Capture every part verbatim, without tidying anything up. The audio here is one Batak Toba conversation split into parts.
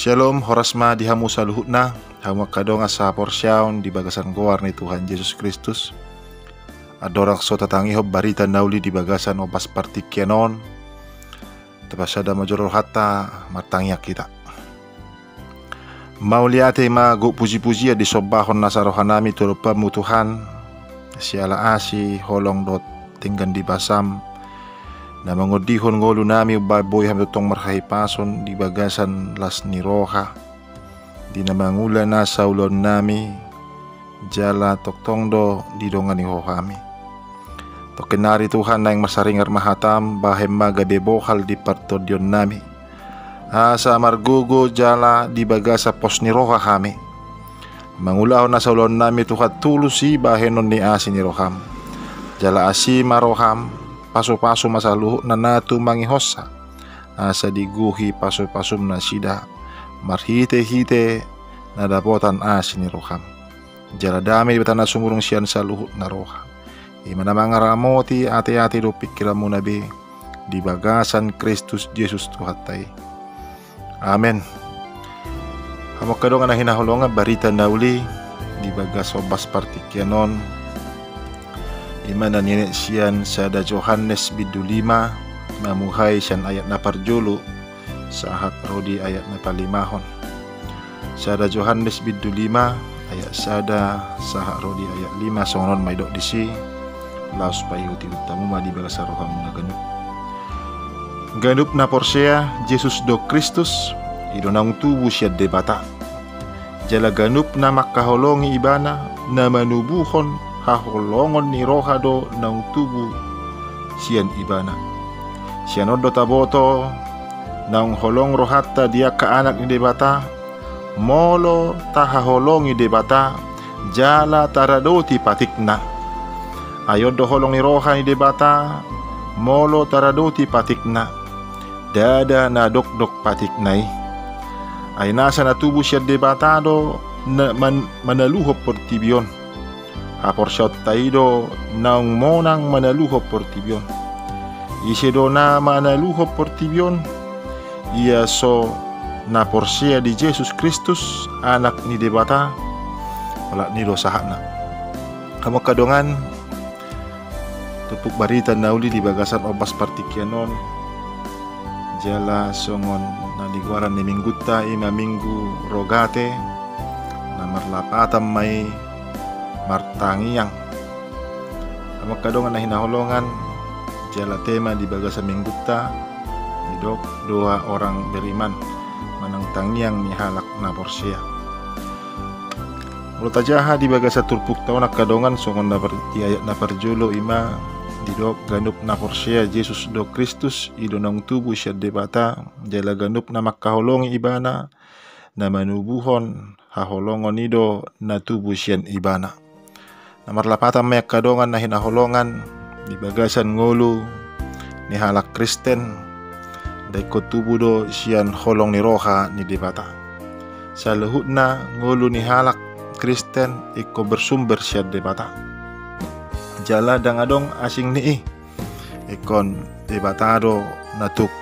Shalom, horas ma di hamu saluhutna, hamu angka dongan sahaporseaon di bagasan goar ni Tuhan Jesus Kristus. Andorang so tatangihon barita na uli di bagasan ombas partingkian on, tapasada ma jolo rohanta, martangiang hita. Mauliate ma gok pujipujian disombahon nasa rohanami tu adopanmu Tuhan, siala asi, holong dohot denggan ni basaM, na mangondihon ngolunami umbahen boi hami tongtong marhahipason di bagasan las ni roha, di na mangula nasa ulaonnami, jala tongtong do didongani Ho hami. Tongkin nari Tuhan, naeng marsaringar ma hataM, bahen ma gabe bohal di partondionnami, asa margogo jala di bagasan pos ni roha hami mangulahon nasa ulaonnami Tuhan, tulus i bahenon ni asi ni rohaM. Jala asi ma rohaM, pasupasu ma saluhutna na tumangihonsa, asa digohi pasupasuM nasida marhitehite na dapotan asi ni rohaM. Jala dame ni Debata na sumurung sian saluhutna roha, i ma na mangaramoti ateate dohot pingkiranmuna be, di bagasan Kristus Jesus Tuhanta i. Amen. Hamu angka dongan na hinaholongan, barita na uli di bagas ombas partingkian on, i ma na nienet sian sada Johannes bindu lima, mamuhai sian ayat na parjolo sahat ro di ayat na palimahon. Sada Johannes bindu lima, ayat sada sahat ro di ayat lima, songon on ma didok disi. Laos paihutihut hamu ma di bagasan rohamuna ganup. Ganup na porsea Jesus do Kristus, i do naung tubu sian Debata. Jala ganup na mangkaholongi Ibana, na manubuhon haholongon ni roha do naung tubu sian Ibana. Sian on do taboto naung holong rohanta di angka anak ni Debata, molo tahaholongi Debata jala taradoti patikna. Ai on do holong ni roha ni Debata, molo taradoti patikna. Ndada na dokdok patikna i. Ai nasa na tubu sian Debata do na man-, manaluhon portibi on. Haporseaonta i do naung monang manaluhon portibi on. Ise do na manaluhon portibi on? Ia so na porsea di Jesus Kristus, Anak ni Debata, olat ni i do sahatna. Hamu angka dongan, turpuk barita na uli di bagasan ombas partingkian on, jala songon na di goaran ni minggunta, i ma Minggu Rogate, na marlapatan ma i martangiang. Hamu angka dongan na hinaholongan, jala tema di bagasan minggunta, didok doa orang beriman, manang tangiang ni halak na porsea. Molo tajaha di bagasan turpukta on angka dongan, songon na par-, di ayat na parjolo i ma didok ganup na porsea Jesus do Kristus, i do naung tubu sian Debata, jala ganup na mangkaholongi Ibana, na manubuhon haholongon i do na tubu sian Ibana. Na marlapatan ma i angka dongan na hinaholongan, di bagasan ngolu ni halak Kristen, da ingkon tubu do sian holong ni roha ni Debata. Saluhutna ngolu ni halak Kristen ingkon bersumber sian Debata. Jala ndang adong asing ni i. Ingkon Debata do na tuk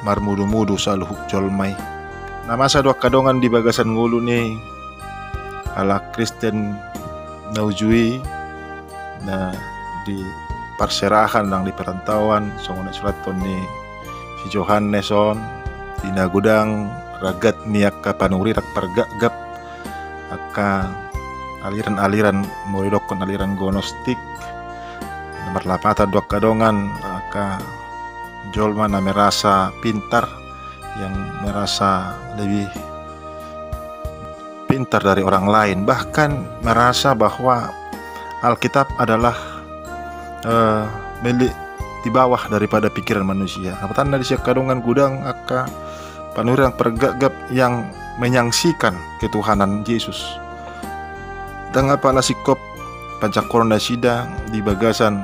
marmudumudu saluhut jolma i. Na masa do angka dongan di bagasan ngolu ni halak Kristen na uju i, na di parserahan nang di parantauan, songon na disurathon ni si Johannes on, di na godang ragat ni angka panurirang pargapgap, angka aliran-aliran, molo didokkon aliran gnostik, na marlapatan do angka dongan, angka jolma na merasa pintar, yang merasa lebih pintar dari orang lain, bahkan merasa bahwa Alkitab adalah, eh, milik di bawah daripada pikiran manusia. Dapotanna disi angka dongan, godang angka panurirang pargapgap yang menyaksikan ketuhanan Jesus. Ndang apala singkop panjangkonon nasida di bagasan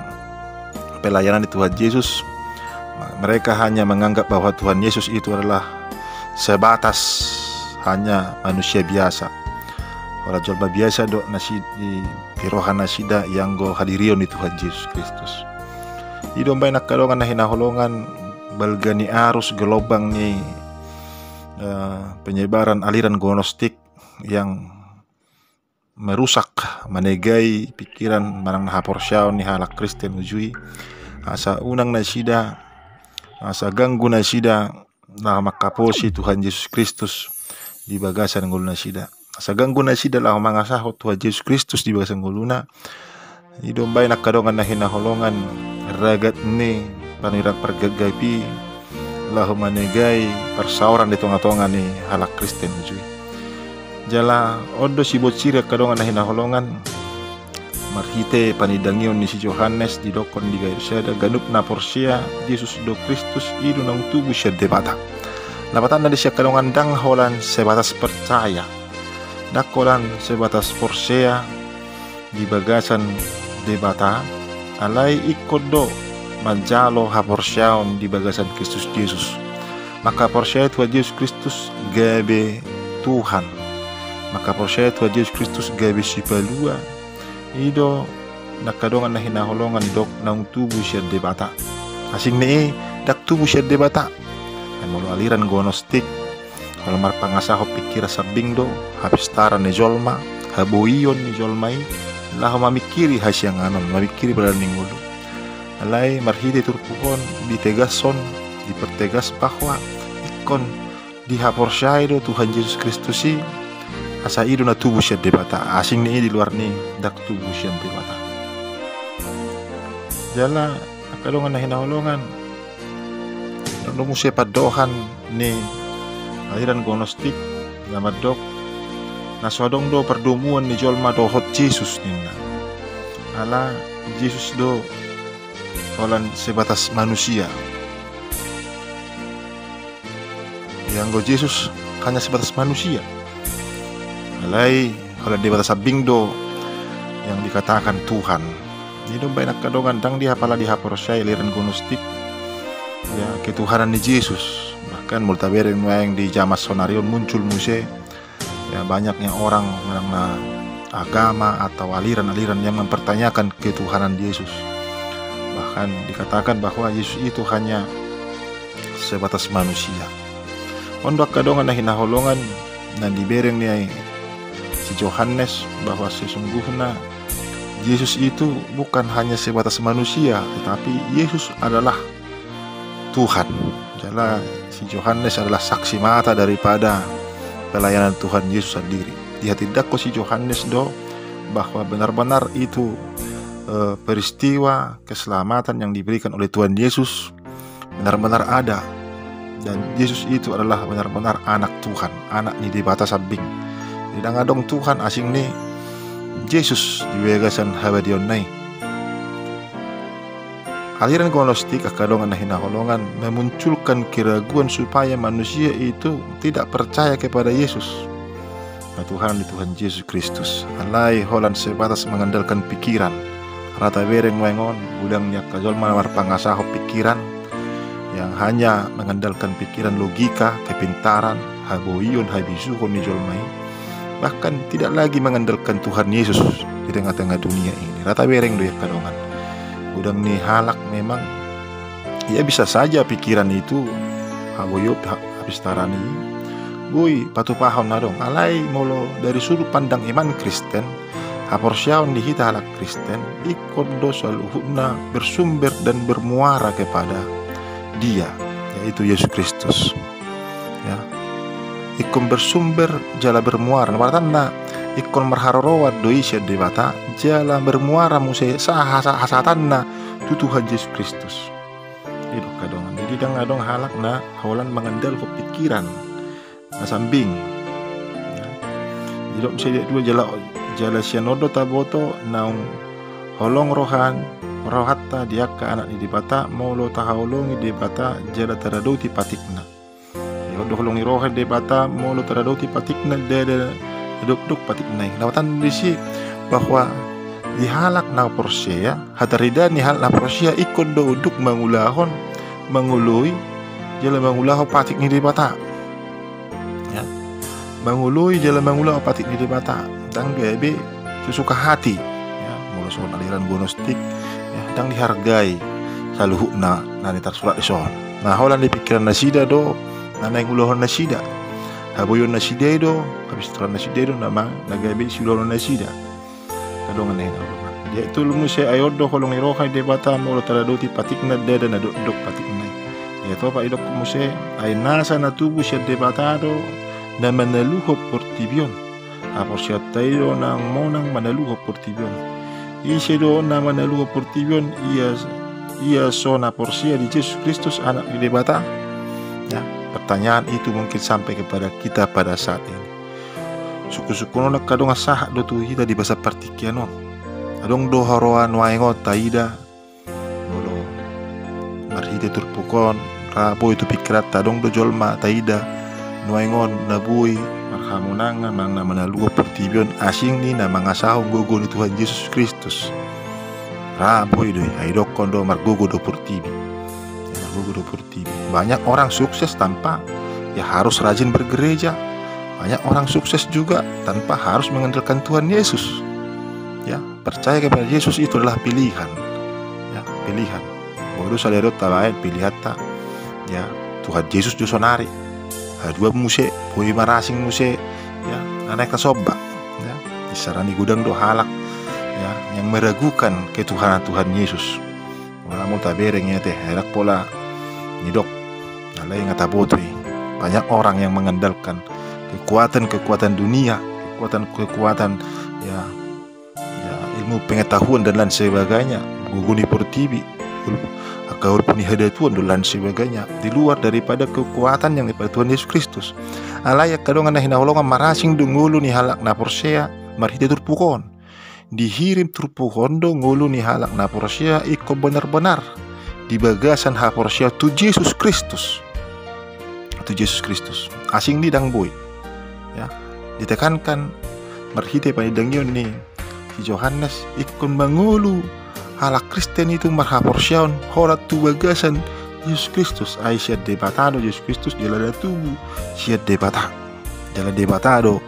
pelayanan ni Tuhan Jesus. Mereka hanya menganggap bahwa Tuhan Yesus itu adalah sebatas hanya manusia biasa. Orang jolma biasa do nasi-, di, di roha nasida ianggo hadirion ni Tuhan Jesus Kristus. I do umbahen angka dongan na hinaholongan, balga ni arus gelombang ni eh, penyebaran aliran gnostik yang merusak, manegai pikiran manang na haporseaon ni halak Kristen uju i. Asa unang nasida, asa ganggu nasida laho mangkaposi Tuhan Jesus Kristus di bagasan ngolu nasida. Asa ganggu nasida laho mangasahon Tuhan Jesus Kristus di bagasan ngoluna. I do umbaen angka dongan na hinaholongan, ragat ni panurirang pargapgap i laho manegai parsaoran di tongatonga ni halak Kristen uju i. Jala on do sibonsiri angka dongan na hinaholongan, marhite panindangion ni si Johannes didokkon di gair sada, ganup na porsea Jesus do Kristus i do naung tubu sian Debata. Lapatanna disi angka dongan, ndang holan sebatas percaya, ndang holan sebatas porsea di bagasan Debata, alai ingkon do manjalo haporseaon di bagasan Kristus Jesus. Mangkaporseai Tuhan Jesus Kristus gabe Tuhan, mangkaporseai Tuhan Jesus Kristus gabe Sipalua, i do angka dongan na hinaholongan didok naung tubu sian Debata. Asing ni i ndang tubu sian Debata. Ai molo aliran gnostik, holan marpangasahon pikiran sambing do, hapistaran ni jolma, haboion ni jolma i, laho mamingkiri hasianganon, mamingkiri pardalanan ni ngolu. Alai marhite turpuk on ditegashon, dipertegas bahwa ingkon dihaporseai do Tuhan Jesus Kristus i, asa i do na tubu sian Debata. Asing ni i di luar ni i ndang tubu sian Debata. Jala angka dongan na hinaholongan, adong do muse pandohan ni aliran gnostik na mandok na so adong do pardomuan ni jolma dohot Jesus ninna. Ala Jesus do holan sebatas manusia. Ia anggo Jesus hanya sebatas manusia, alai holan Debata sambing do yang dikatakan Tuhan. I do umbaen angka dongan, ndang di apala dihaporseai aliran gnostik, ya, ketuhanan ni Jesus. Bahkan molo tabereng nuaeng di jaman sonari on muncul muse, ya, banyaknya orang manang na agama atau aliran-aliran yang mempertanyakan ketuhanan Yesus. Bahkan dikatakan bahwa Yesus itu hanya sebatas manusia. On do angka dongan na hinaholongan, na dibereng ni si Johannes bahwa sesungguhnya Yesus itu bukan hanya sebatas manusia, tetapi Yesus adalah Tuhan. Jala si Johannes adalah saksi mata daripada pelayanan Tuhan Yesus sendiri. Dihatindangkon si Johannes do bahwa benar-benar itu, eh, peristiwa keselamatan yang diberikan oleh Tuhan Yesus benar-benar ada. Dan Yesus itu adalah benar-benar Anak Tuhan, Anak ni Debata sambing. Jadi ndang adong Tuhan asing ni Jesus di bagasan habadiaonna i. Aliran gnostik, angka dongan na hinaholongan, memunculkan keraguan supaya manusia itu tidak percaya kepada Yesus, ketuhanan ni Tuhan Jesus Kristus. Alai holan sebatas mengandalkan pikiran. Rata bereng nuaeng on, godang ni angka jolma na marpangasahon pikiran yang hanya mengandalkan pikiran logika, kepintaran, haboion, habisuhon ni jolma i. Bahkan tidak lagi mengandalkan Tuhan Yesus di tengah-tengah dunia ini. Rata bereng do i angka dongan. Godang ni halak memang, ya, bisa saja pikiran itu, haboion, ha-, hapistaran i boi patupahon adong. Alai molo dari sudut pandang iman Kristen, haporseaon di hita halak Kristen, ingkon do saluhutna bersumber dan bermuara kepada Dia, yaitu Yesus Kristus. Ya. Ingkon bersumber jala bermuara. Nah, maratanna ingkon marharoroan do i sian Debata, jala bermuara muse sa-, hasa-, hasahatanna tu Tuhan Yesus Kristus. I do angka dongan. Jadi ndang adong halak na holan mangandalhon pikiran na sambing. Ya. Jadi didok muse ayat dua, jala, jala sian on do taboto naung holong rohan, rohanta di angka anak ni Debata, molo tahaholongi Debata jala tadadoti patikna. Ia on do holong ni roha ni Debata, molo tadadoti patikna, ndada na dokdok patikna i. Lapatanna disi bahwa di halak na porsea, hataridaan ni halak na porsea ingkon do unduk mangulahon, mangoloi, jala mangulahon patik ni Debata. Ya. Mangoloi jala mangulahon patik ni Debata. Ndang gabe sesuka hati. Ya, molo songon aliran gnostik, ya, ndang dihargai saluhutna na tarsurat dison. Nah, holan di pikiran nasida do na naeng ulahon nasida. Haboion nasida i do, hapistoran nasida i do na ma-, na gabe siulaon nasida. Angka dongan na hinaholongan, diatur muse, ai on do holong ni roha ni Debata molo taradoti patikna ndada na dokdok patikna i. Ia topa didok muse, ai nasa na tubu sian Debata do na manaluhon portibi on. Haporseaonta i do na monang manaluhon portibi on. Ise do na manaluhon portibi on, ia, ia so na porsea di Jesus Kristus, Anak ni Debata? Ya, pertanyaan itu mungkin sampai kepada kita pada saat ini. Sungkun-sungkun on angka dongan sahat do tu hita di bagasan partingkian on. Adong do huroha nuaeng on taida, molo marhite turpuk on, ra boi tu pingkiranta, adong do jolma taida nuaeng on na boi marhamonangan manang na manaluhon portibi on asing ni na mangasahon gogo ni Tuhan Jesus Kristus. Ra boi do i, ai didokkon do margogo do portibi. Ya, margogo do portibi. Banyak orang sukses tanpa, ya, harus rajin bergereja. Banyak orang sukses juga tanpa harus mengandalkan Tuhan Yesus. Ya, percaya kepada Yesus itu adalah pilihan. Ya, pilihan. Boha do salelengon tabaen pilihanta, ya, Tuhan Jesus do sonari. Haduan muse, boi marasing muse, ya, na naeng tasomba. Ya, di sada ni godang do halak, ya, yang meragukan ketuhanan Tuhan Yesus. Molo tabereng ia te, herak pola nidok. Alai nga taboto i. Banyak orang yang mengandalkan kekuatan-kekuatan dunia, kekuatan-kekuatan, ya, ya, ilmu pengetahuan dan lain sebagainya, gogo ni portibi, ul-, angka holpu ni hadatuan dan lain sebagainya, di luar daripada kekuatan yang daripada Tuhan Yesus Kristus. Alai angka dongan na hinaholongan, marasing do ngolu ni halak na porsea marhite turpuk on. Dihirim turpuk on do ngolu ni halak na porsea ingkon benar-benar di bagasan haporseaon tu Jesus Kristus. Tu Jesus Kristus. Asing ni ndang boi. Ya, ditekankan marhite panindangion ni si Johannes, ingkon mangolu halak Kristen i tu marhaporseaon holan tu bagasan Jesus Kristus, ai sian Debata do Jesus Kristus, jala na tubu sian Debata. Jala Debata do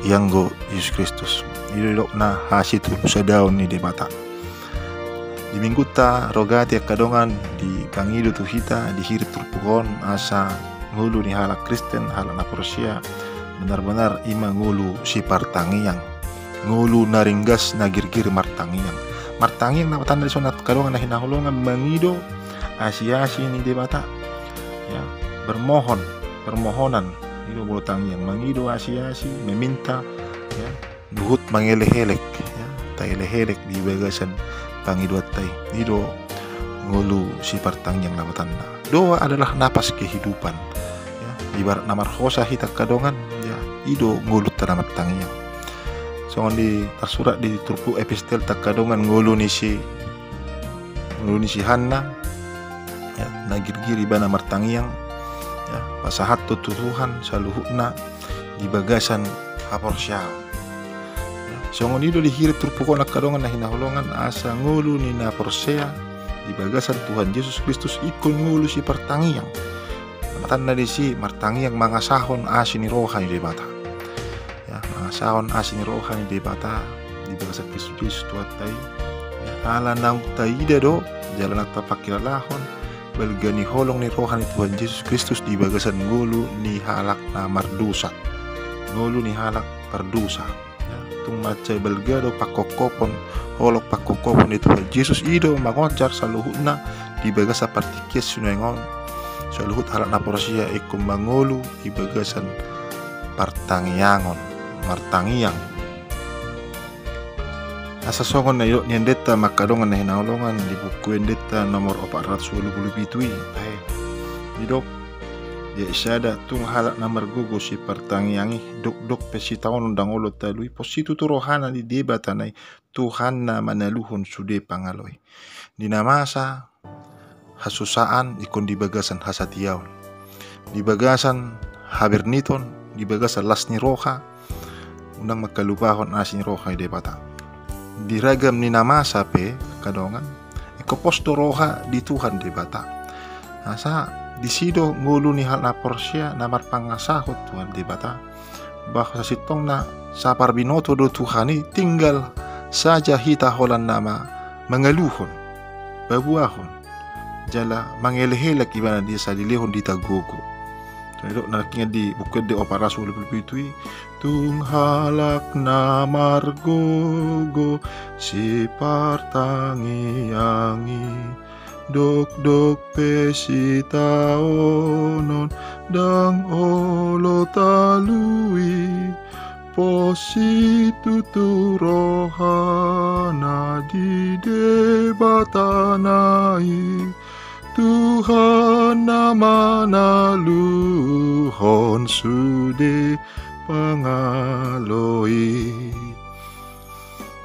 ianggo Jesus Kristus. I do didokna hasitulusahaon ni Debata. Di minggunta Rogate angka dongan, dipangido tu hita, dihirim turpuk on asa ngolu ni halak Kristen, halak na porsea, benar-benar i ma ngolu sipartangiang. Ngolu na ringgas, na girgir martangiang. Martangiang na tangiangna dison angka dongan na hinaholongan, mangido asi-asi ni Debata. Ya, bermohon, permohonan. I do molo tangiang, mangido asi-asi, meminta, ya, huhut mangelehelek, ya, taelehelek di bagasan pangidoanta i. I do ngolu sipartangiang lapatanna. Doa adalah napas kehidupan. Ya, ibarat na marhosa hita angka dongan, ya, i do ngolunta na martangiang. Songon di tarsurat di turpuk epistelta angka dongan, ngolu ni si, ngolu ni si Hanna, ya, na girgir ibana martangiang, ya, pasahathon tu Tuhan saluhutna di bagasan haporseaon. Ya, songon i do dihirim turpuk on angka dongan na hinaholongan, asa ngolu ni na porsea di bagasan Tuhan Jesus Kristus ingkon ngolu sipartangiang. Lapatanna disi martangiang mangasahon asi ni roha ni Debata. Ya, mangasahon asi ni roha ni Debata di bagasan Kristus Jesus Tuhanta i. Ya, ala naung taida do, jala naung tapangkilalahon, balga ni holong ni roha ni Tuhan Jesus Kristus di bagasan ngolu ni halak na mardosa. Ngolu ni halak pardosa. Ya, tung mansai balga do pangkophopon, holong pangkophopon ni Tuhan Jesus, i do mangonjar saluhutna di bagasan partingkian sinuaeng on. Saluhut halak na porsea ingkon mangolu di bagasan partangiangon, martangiang. Asa songon na nidok ni endenta ma angka dongan na hinaholongan di buku Endenta nomor opat ratus ualu pulu pitu i. Tahe. Didok, ia sada tung halak na margogo sipartangiang i, dokdok pe sitaonon ndang olo talui, pos situtu rohana di Debata na i, Tuhan na manaluhon sude pangalo i. Di na masa hasusaan ingkon di bagasan hasatiaon, di bagasan haberniton, di bagasan las ni roha, unang mangkalupahon asi ni roha ni Debata. Di ragam ni na masa pe, angka dongan, ingkon pos do roha di Tuhan Debata. Asa disi do ngolu ni halak na porsea na marpangasahon Tuhan Debata. Bahwa sasintongna saparbinoto do Tuhan i, tinggal saja hita holan na ma-, mangaluhon, paboahon, jala mangelehelek ibana di sadilehon di hita gogo. Didok na nangkin di Buku Ende opat ratus ualu pulu pitu i, tung halak na margogo sipartangiang i, dokdok pe sitaonon ndang olo talui, pos situtu rohana di Debata nai, Tuhan na manaluhon sude pangalo i.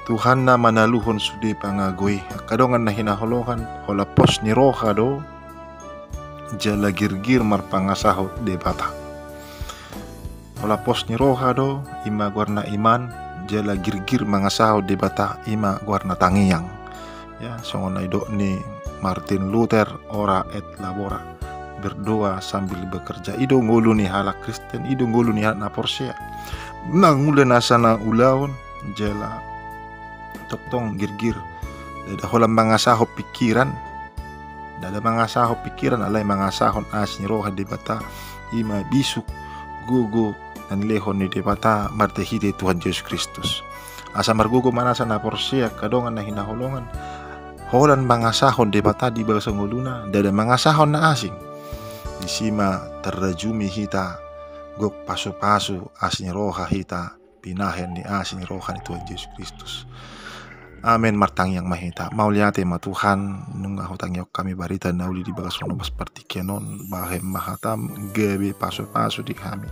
Tuhan na manaluhon sude pangago i. Angka dongan na hinaholongan, holan pos ni roha do jala girgir marpangasahon Debata. Holan pos ni roha do, i ma goarna iman, jala girgir mangasahon Debata, i ma goarna tangiang. Ya, songon na didok ni Martin Luther, ora et labora, berdoa sambil bekerja. I do ngolu ni halak Kristen, i do ngolu ni halak na porsea. Mangula nasa na ulaon, jala tongtong girgir. Ndada holan mangasahon pikiran, ndada mangasahon pikiran, alai mangasahon asi ni roha Debata, i ma bisuk, gogo na nilehon ni Debata marhitehite Tuhan Jesus Kristus. Asa margogo ma nasa na porsea, angka dongan na hinaholongan, holan mangasahon Debata di bagasan ngoluna, ndada mangasahon na asing. Disi ma tarajumi hita, gok pasupasu asi ni roha hita, pinahen ni asi ni roha ni Tuhan Jesus Kristus. Amen. Martangiang ma hita. Mauliate ma Tuhan, nunga hutangihon hami barita na uli di bagasan ombas partingkian on, bahen ma hatam gabe pasupasu di hami.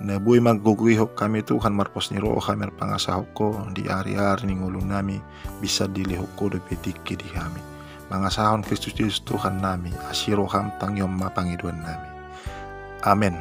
Na boi manggogoihon hami Tuhan, marpos ni roha marpangasahon Ho di ariari ni ngolunami, bisa dilehon Ho dope tingki di hami. Mangasahon Kristus Jesus Tuhan nami, asi roham tangihon ma pangidoan nami. Amen.